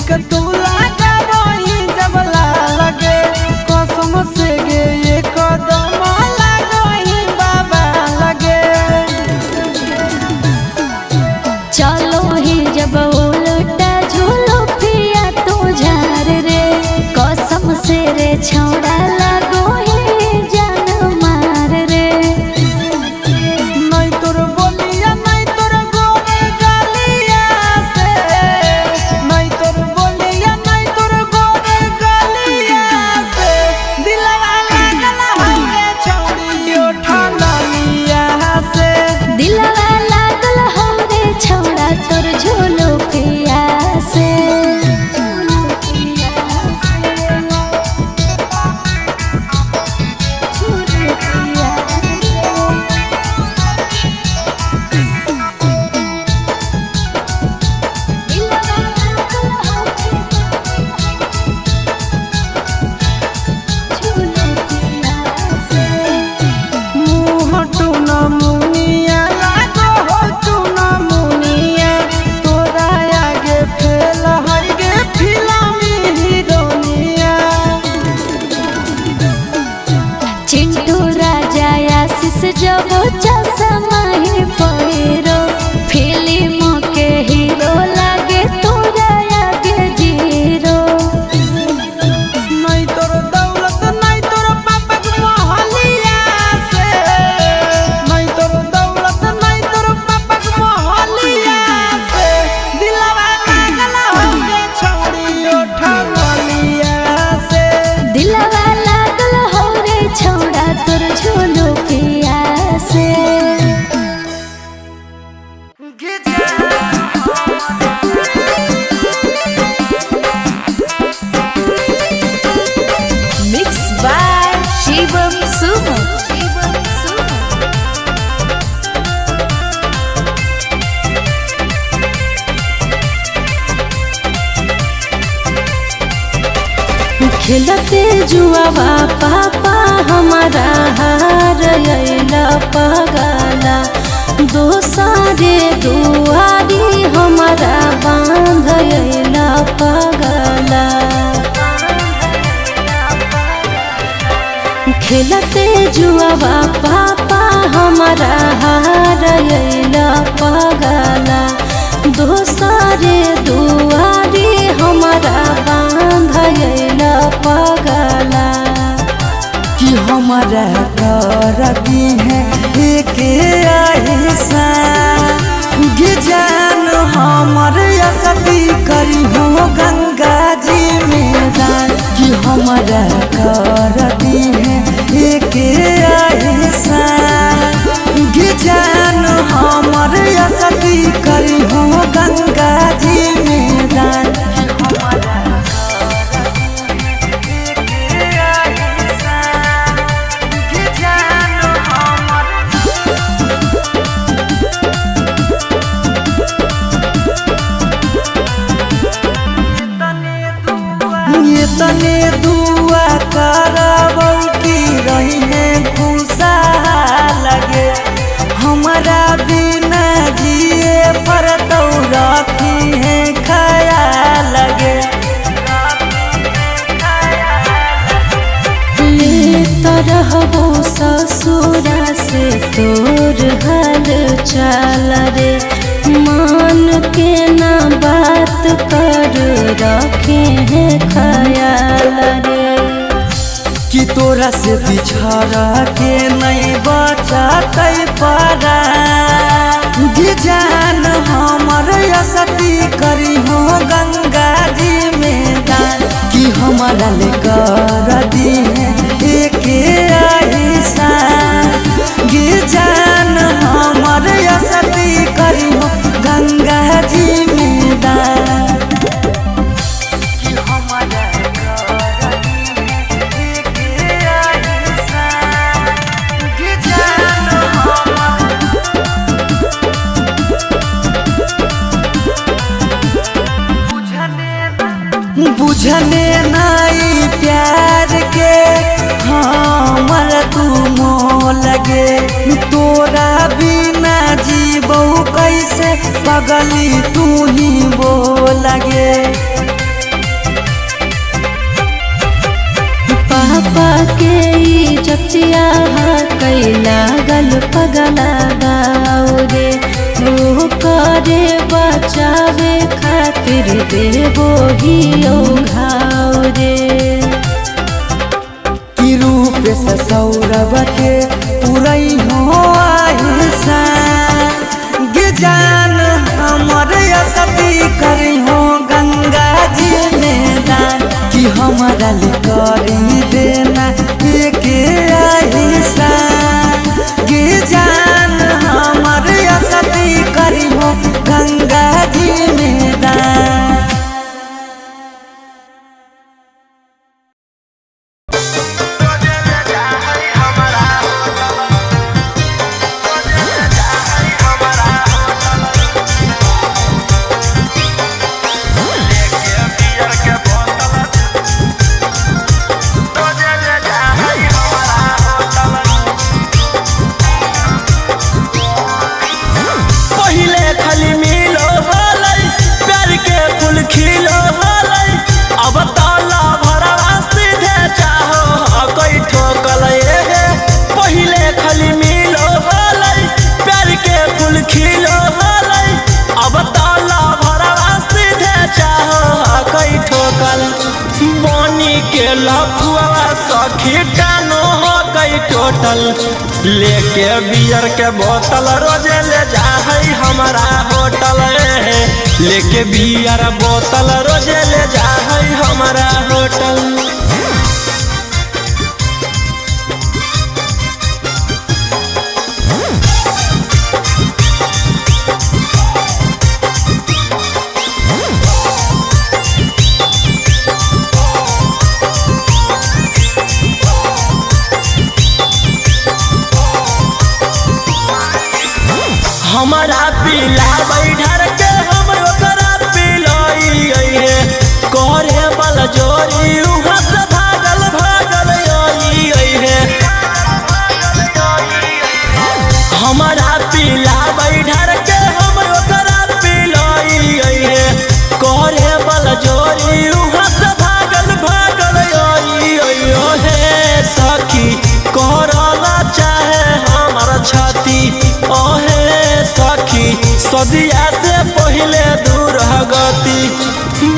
लिपस्टिक तू लगाबही जबला लगे कसम से गे ये कदम लागही बाबा लगे। चलो ही जब उल्टा झूलो पिया तू झार रे कसम से रे छौड़ा लागो ही जान मार रे। नहीं तोर बोलिया नहीं तोर गोरे गलिया से नहीं तोर बोलिया नहीं तोर गोरे गलिया से दिलवा लागल हवे छौड़ी ओठलिया से। दिलवा लागल हो रे छौड़ा तोर झूलो पिया से। मुँह टूना मुनिया लागो हो टूना मुनिया तोरा आगे फेल हई गे फिल्मी हीरोनिया। चिंटू राजा आशीष जब चश्मा ही पहिरो फिल्म के हीरो लागे तोरा आगे जीरो। नहीं तोर दौलत नहीं तोर पापा के मोहलिया से नहीं तोर दौलत नहीं तोर पापा के मोहलिया से दिलवा लागल हवे छौड़ी ओठलिया से। दिलवा लागल हो रे छौड़ा तोर झोलो पिया से। Mix by Shivam Suman. खेलते जुआवा पापा हमारा हार अइला पगला दोसरे दुआरी हमारा बांध अइला पगला। खेलते जुआवा पापा हमारा हार अइला पगला दोसरे दुआरी हमारा बांध अइला पगला। कि हमारा कर दी है एक ऐसा जान हमर असती करी हो गंगा जी में दान। कि हमारा कर दी है एक ऐसा जान हमर असती करी हो गंगा जी में दान। ये तने दुआ करबौ की रही है खुशा लगे हमारा बिना जिए पर तो रखी है खया लगे। ले तरहबो ससुरा से तोर हाल चाल रे मान के ना बात कर रखे हैं ख्याल रे। कि तोरा से बिछड़ के नहीं बचतै परा जान हमर असती करी हो गंगा जी में दान। कि हमारा ले कर दी है एक ऐसा जान हमर असती करी हो गंगा जी में दान। बुझने नाई प्यार के हमर तू मोह लगे तोरा बिना जीबौ कैसे पगली तू ही बोलगे। पागल पगला बाओ रे। ओ करे बचावे खातिर देबो ही ओ घाव रे। कि रूप से सौरभ के पुरई हो आहिसा गे जान हमर सती करी हो गंगा जी में दान कि हमारा ले करी देना के आहिसा गे जान हमर सती करी हो गंगा जी में दान। पहिले खाली मिलो होलै प्यार के फूल खिलो होलै अब ताला भरवा सीधे चाहो कोई ठोकल हे। पहिले खाली मिलो होलै प्यार के फूल खिलो होलै अब ताला भरवा सीधे चाहो कोई ठोकल बनी के लफुआ सखी टानो हो कई टोटल लेके बियर के बोतल रोजे ले जा है हमारा होटल लेके बियर बोतल रोजे ले जा है हमारा होटल। हमारा पीला बैठर के हम ओकरा पिलाई हे करे बल जोरी उहाँ से भागल भागल आई हे। हमारा पीला बैठर के हम ओकरा पिलाई हे करे बल जोरी उहाँ से भागल भागल आई हे। सखी करला चाहे हमर छाती ओहे सखी सदिया से पहले दूर गति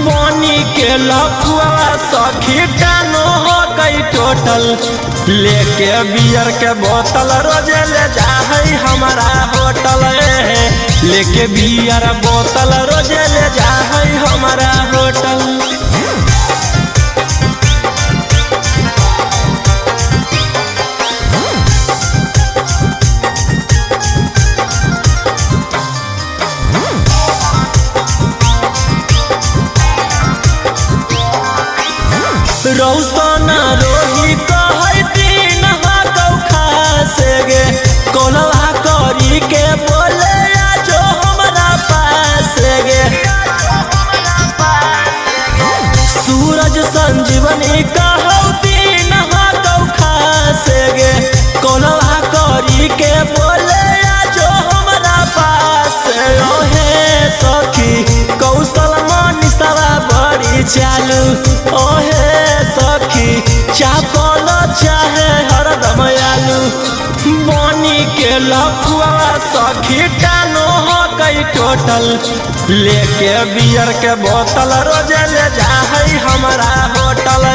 बनी के लफुआ सखी टानो हो कई टोटल लेके बियर के बोतल रोजे ले जा है हमारा होटल लेके बियर बोतल रोजे ले जा है हमारा होटल। रौसना रोही कहै दिन कौखा से गे कोलवा करी के बोले आ जो हमरा पास गे। सूरज संजीवनी कहौ दिन कौखा से गे कोलवा करी के बोले आ जो हमरा पास ओहे सखी कौशल मनीषवा बड़ी चालू ओहे सखी चापल चाहे हरदम आलू बनी के लफुआ सखी टानो हो कई टोटल लेके बियर के बोतल रोजे ले जा है हमारा होटल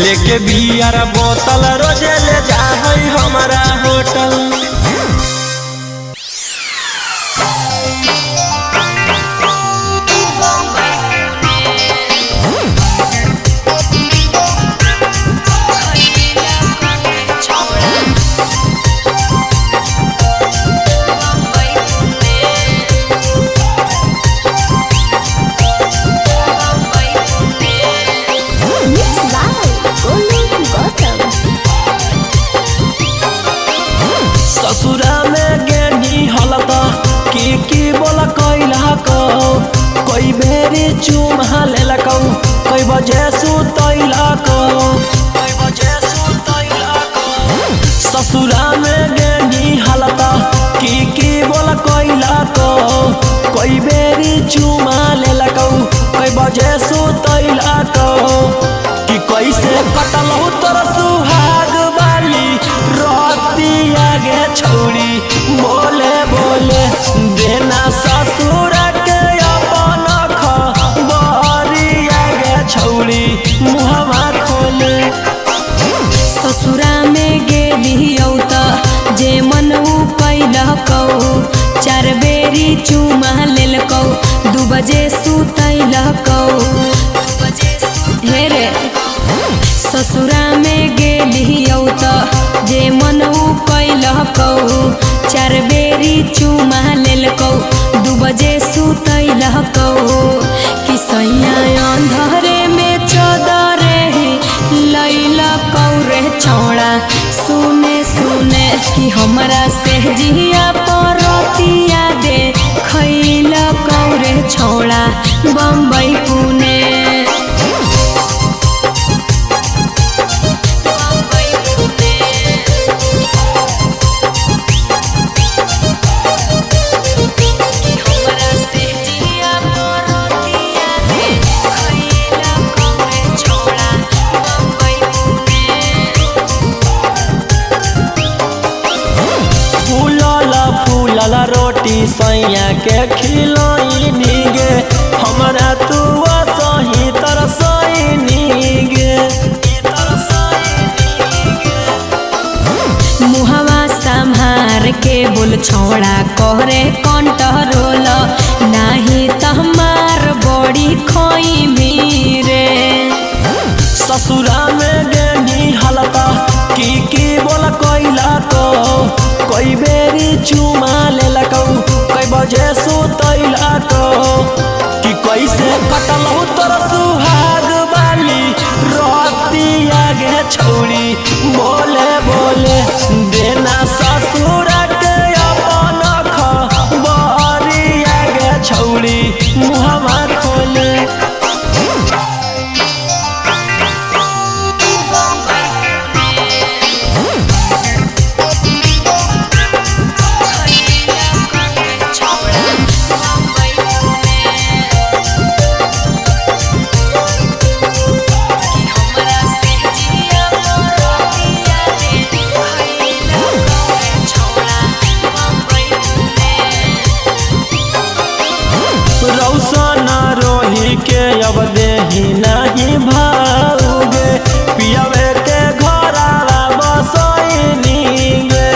लेके बियर बोतल रोजे ले जा है हमारा hotel. Mix by Golu Gautam. ससुरा में गेनी हलत की की बोल कैला कौ कई बेरी चुमा लेलकौ कई बजे सुतैला कौ कई बजे सुतैला कौ। ससुरा में गेनी हलत की की बोल कैला कौ कई बेरी चुमा लेलकौ कई बजे सुतैला कौ कि कैसे कटलहु तोर सुहाग बाली रतिया गे छौड़ी बोले बोले देना ससुर के अपन खबरिया गे छौड़ी मुहवा खोले। ससुरा में गेलियौ त जे मन उ कैलकौ, चार बेरी चुमा लेलकौ, 2 बजे सुतैलकौ। हे रे ससुरा में गेलियौ त जे मन उ कैलकौ, चार बेरी चुमा लेलकौ, 2 बजे सुतैलकौ। कि सैया अंधरे में चदरे ही लैलकौ रे छौड़ा, सुने सुने कि हमरा से जिया परतिया दे खैलकौ रे छौड़ा बम्बई पुणे। फूलल रोटी सैया के खिलैनी गे, हमरा तू सही तरसैनी गे। मुहवा संहार के बोल छौड़ा करे कंट्रोल, नाही तहमार बड़ी खोई रे। ससुरा में गेनी हलता की की बोल कैला तो, कई बेरी चुमा लेलकौ, कई बजे सुतैला तो, कि कैसे कटलौ तोर सुहाग वाली रतिया गे छौड़ी बोले बोले देना ससुर के अपन खबरिया गे छौड़ी मुहवा खोले। रौशन रोही के अब देही नहीं भाऊगे, पियवे के घरावा बसैनी गे।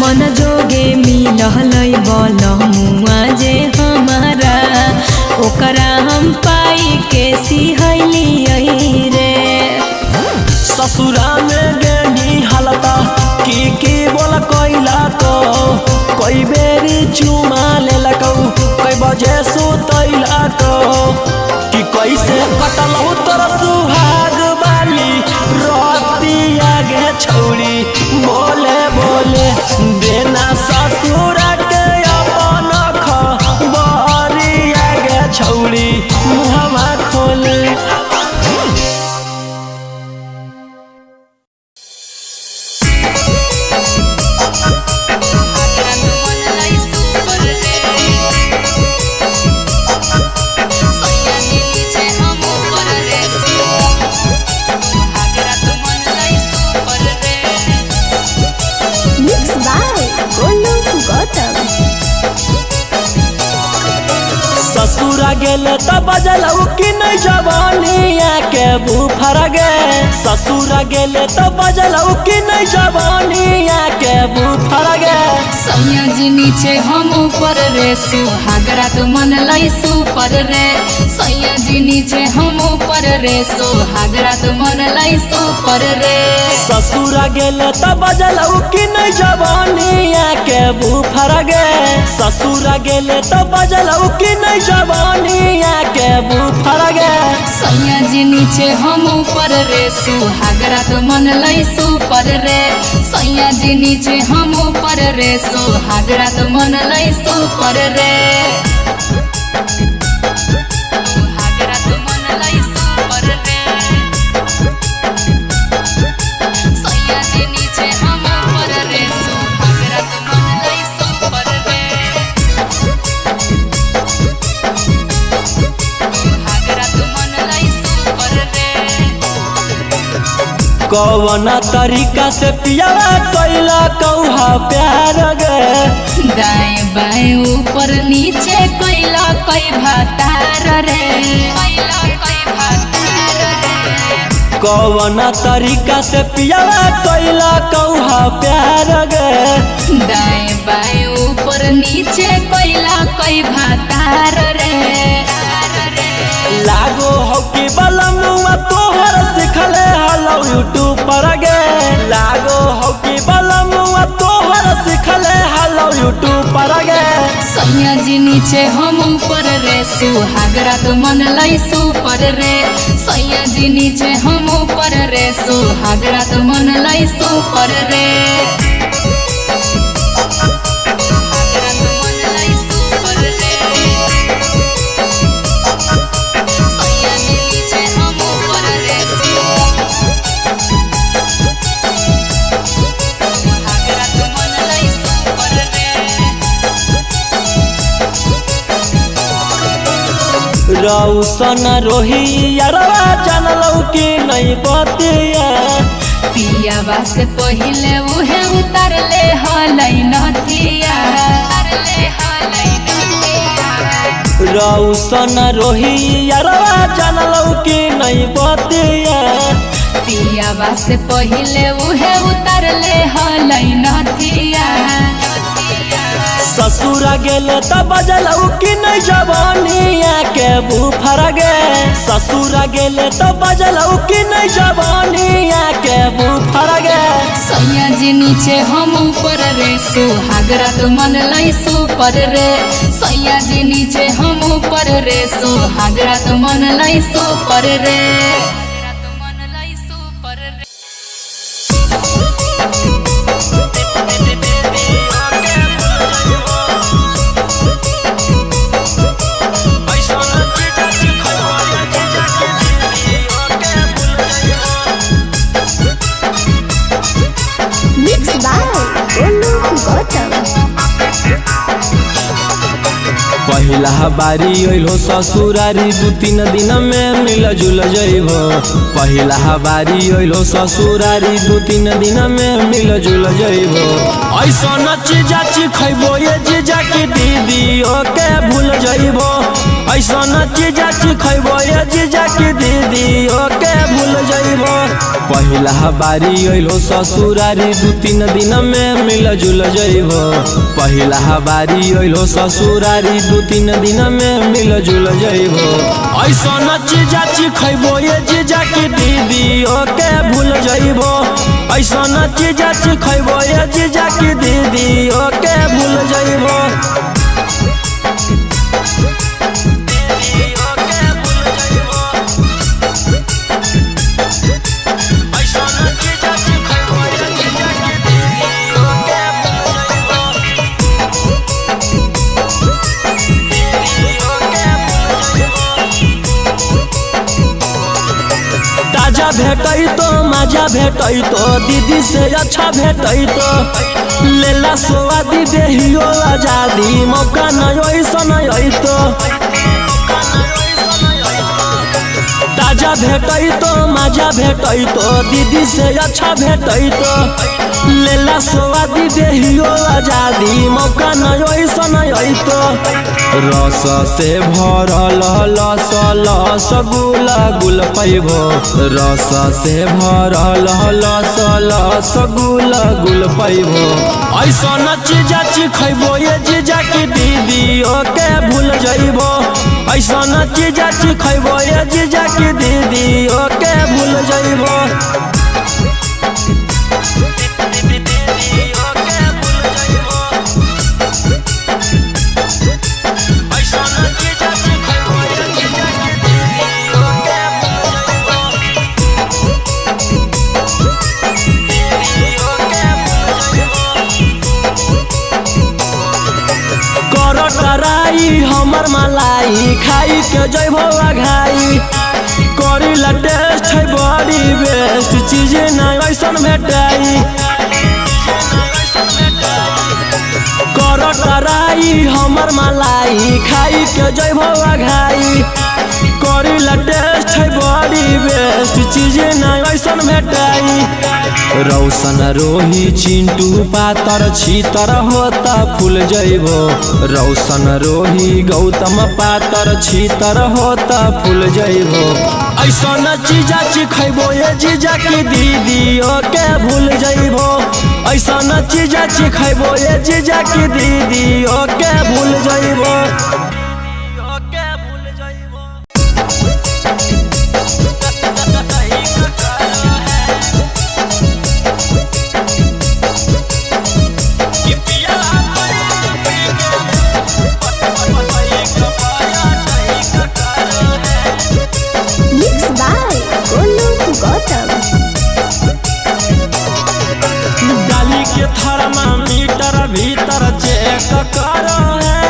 मन जोगे मिलहलै बलमुआ जे हमारा, ओकरा हम पाई के सिहलियै रे। ससुरा में गेनी हलता की की बोल कैला तो, कई बेरी चुमा लेलकौ, कई बजे सुतैला तो, कि कैसे कटलौ तोर सुहाग वाली रतिया गे छौड़ी बोले बोले देना ससुर के अपन खबरिया गे छौड़ी मुहवा खोले। Mix by Golu Gautam. ससुरा गेल त बजलौ कि नहीं जवानिया के बुफर गे, ससुरा गेल त बजलौ कि नहीं जवानिया के बुफर गे। सैया जी नीचे हम ऊपर रे सुहागरा तो मन लाई सुपर रे, सैया जी नीचे हम ऊपर रे सुहागरा तो मन लाई सुपर रे। ससुरा गेल त बजलौ कि नहीं जवानिया के बुफर गे, ससुरा गेल त बजलौ कि नहीं जवानिया के बुफर गे। सैया जी नीचे हम ऊपर रे सुहागरा तो मन लाई सुपर रे, सैया जी नीचे हम ऊपर रे सुहागरा तो मन लाई सुपर रे। सुहागरा तो मन लाई सुपर रे, सैया जी नीचे हम ऊपर रे सुहागरा तो मन लाई सुपर रे। सुहागरा तो मन लाई सुपर रे। कवना तरीका से पियावा कैला कौहा प्यार गे। दाएं बाएं ऊपर नीचे कैला कई भातार रे, कैला कई भातार रे। कवना तरीका से पियावा कैला कौहा प्यार गे। दाएं बाएं ऊपर नीचे कैला कई भातार रे। लागो हो कि बलमुआ तोहर सिखले हलो यूट्यूब पर गे। लागो हो कि बलमुआ तोहर सिखले हलो यूट्यूब पर गे। सैया जी नीचे हम ऊपर रे, सुहाग रात मन लाई सुपर रे। सैया जी नीचे हम ऊपर रे, सुहाग रात मन लाई सुपर रे। सुहाग रात मन लाई सुपर रे। सैया जी नीचे हम ऊपर रे, सुहाग रात मन लाई सुपर रे। रौसन रोही यारवा जानलौ कि नहीं बतिया। पियावा से पहिले उहे उतारले हलै नथिया, उतारले हलै नथिया। रौसन रोही यारवा जानलौ कि नहीं बतिया। पियावा से पहिले उहे उतारले हलै नथिया। ससुर गेले त बजलौ कि नहीं जवानिया के बुफर गे। ससुर गेले त बजलौ कि नहीं जवानिया के बुफर गे। सैया जी नीचे हम ऊपर रे, सुहाग रात मन लाई सुपर रे। सैया जी नीचे हम ऊपर रे, सुहाग रात मन लाई सुपर रे। Mix by Golu Gautam. पहिला बारी अइलो ससुरारी दू तीन दिन में मिल जुल जइबो। पहिला बारी अइलो ससुरारी दू तीन दिन में मिल जुल जइबो। ऐसन चीजा खइबो ये जीजा की दीदी ओके भूल जइबो। ऐसन चीजा खइबो ये जीजा की दीदी ओके भूल जइबो। पहिला बारी अइलो ससुरारी दू तीन दिन में मिल जुल जइबो। पहिला बारी अइलो ससुरारी दू तीन दिन में मिल जुल जइबो। ऐसन चीजा खइबो ये जीजा की दीदी ओके भूल जइबो। ऐसन चीजा खइबो ये जीजा की दीदी ओके भूल जइबो। ताजा भेटै तो मजा भेटै तो दीदी से अच्छा भेटै तो। लेला सोआदी देहियो आजादी मौका न ऐसन अइतो। ताजा भेटै तो मजा भेटै तो दीदी से अच्छा भेटै तो। लेला सोआदी देहियो आजादी मौका न ऐसन अइतो। रस से भरल लस लस गुल गुल पैबो। रस से भरल लस लस गुल गुल पैबो। ऐसन चीजा खइबो ये जीजा की दीदी ओके भूल जइबो। ऐसन चीजा खइबो ये जीजा की दीदी ओके भूल जइबो। कराई हमर मलाई खाई के जइबो अघाई। करीला टेस्ट है बड़ी बेस्ट चीज ना ऐसन भेटाई। कर कराई हमर मलाई खाई के जइबो अघाई। करीला टेस्ट है बड़ी बेस्ट चीज ना ऐसन ऐसन भेटाई। रौशन रोही चिंटू पातर छीतर होता फूल जइबो, रौशन रोही गौतम पातर छीतर होता फूल जइबो। ऐसन चीजा चिखैबो ये जीजा की दीदियो के भूल जइबो, ऐसन चीजा चिखैबो ये जीजा की दीदियो के भूल जइबो। Mix by Golu Gautam. डाली के थर्मामीटर भीतर चेक करो है,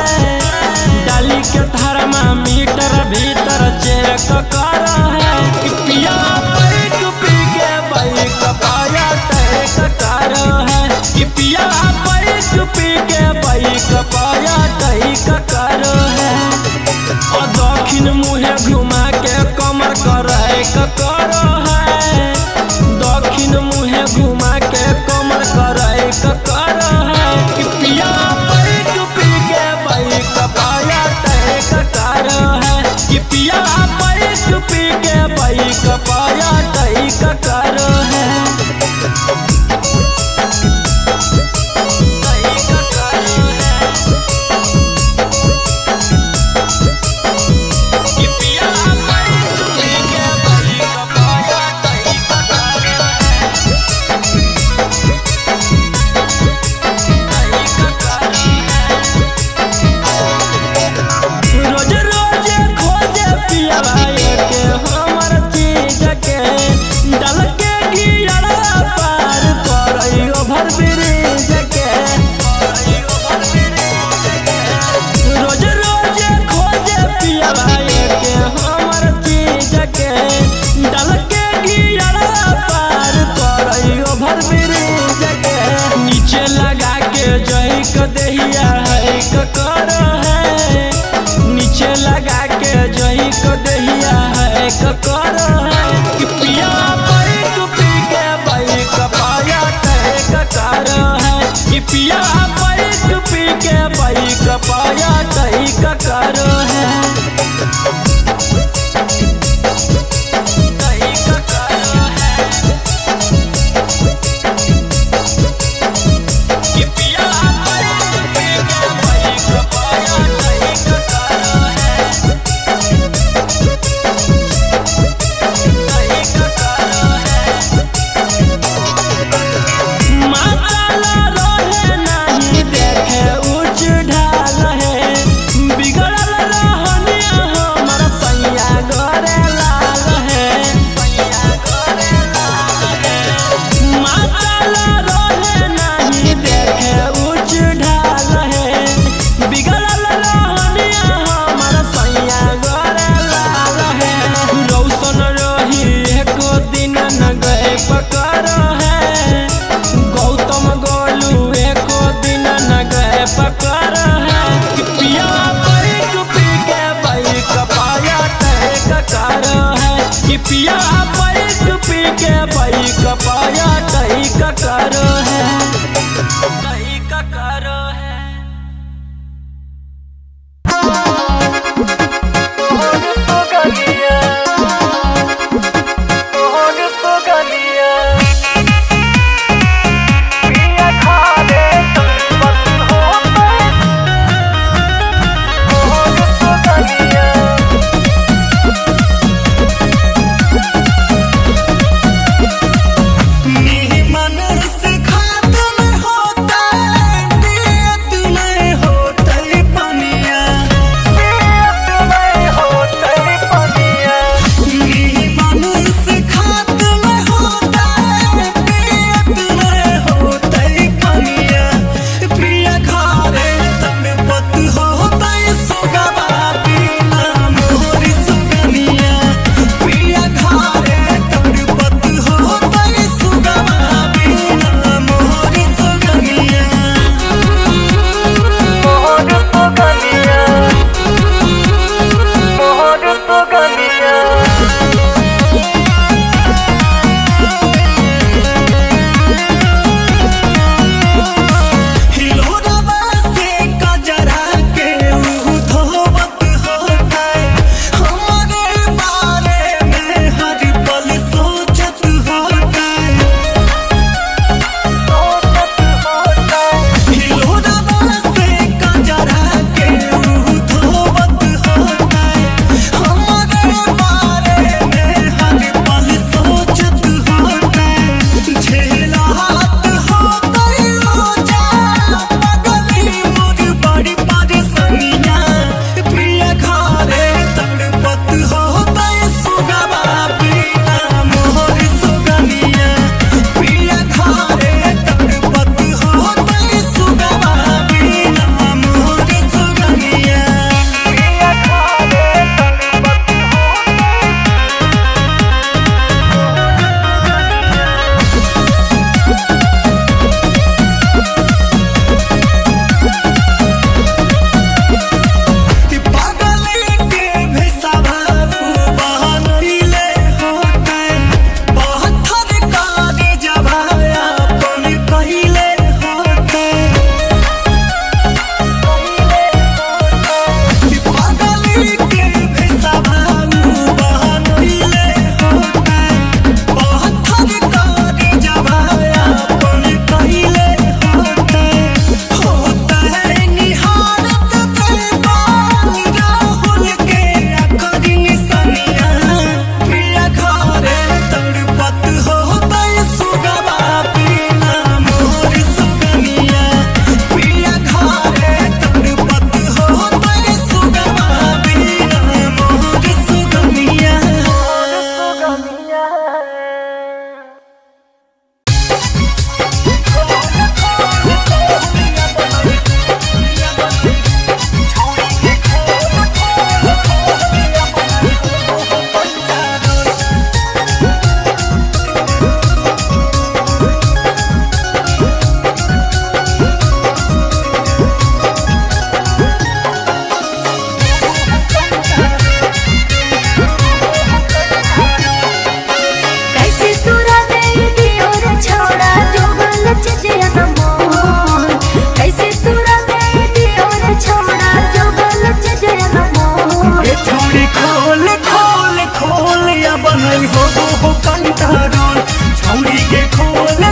डाली के थर्मामीटर भीतर चेक करो है। कि पिया बैक पी के बैक पाया टैक करो है, कि पिया बैक पी के बैक पाया टैक करो है। और दक्षिण मुहे घुमा के कमर करे करो है, दक्षिण मुहे घुमा के कमर करे करो है। कि पिया बैक पी के बैक पाया टैक करो है, कि पिया बैक पी के बैक पाया टैक करो है। रोज रोज खोजे पिया के हमर चीज के, डल के गियरा पार करई ओभर ब्रिज के। रोज रोज खोजे पिया के हमर चीज के, डल के गियरा पार करई ओभर ब्रिज के। नीचे लगा के जई क देहिया है क कर है, नीचे लगा के जई को दहिया है कर है। कि पिया बैक पी के बैक पाया टैक कर है, कि पिया बैक पी के बैक पाया टैक कर है। कि पिया बैक पी के बैक पाया टैक कर है। माताला रहे नहीं देखे ऊंच ढाल है, बिगड़ल रहनिया हमर सैया गोरे लाल है। माताला रहे नहीं देखे ऊंच ढाल है, बिगड़ल रहनिया हमर सैया गोरे लाल है। रौशन रही एको दिन न गए पकड़ है, गौतम गोलू एको दिन न गए पकड़ है। कि पिया बैक पी के बैक पाया टैक कर है, कि पिया बैक पी के बैक पाया टैक कर है, टैक कर है। मन से नहीं हो हो कंट्रोल। छौरी के खोल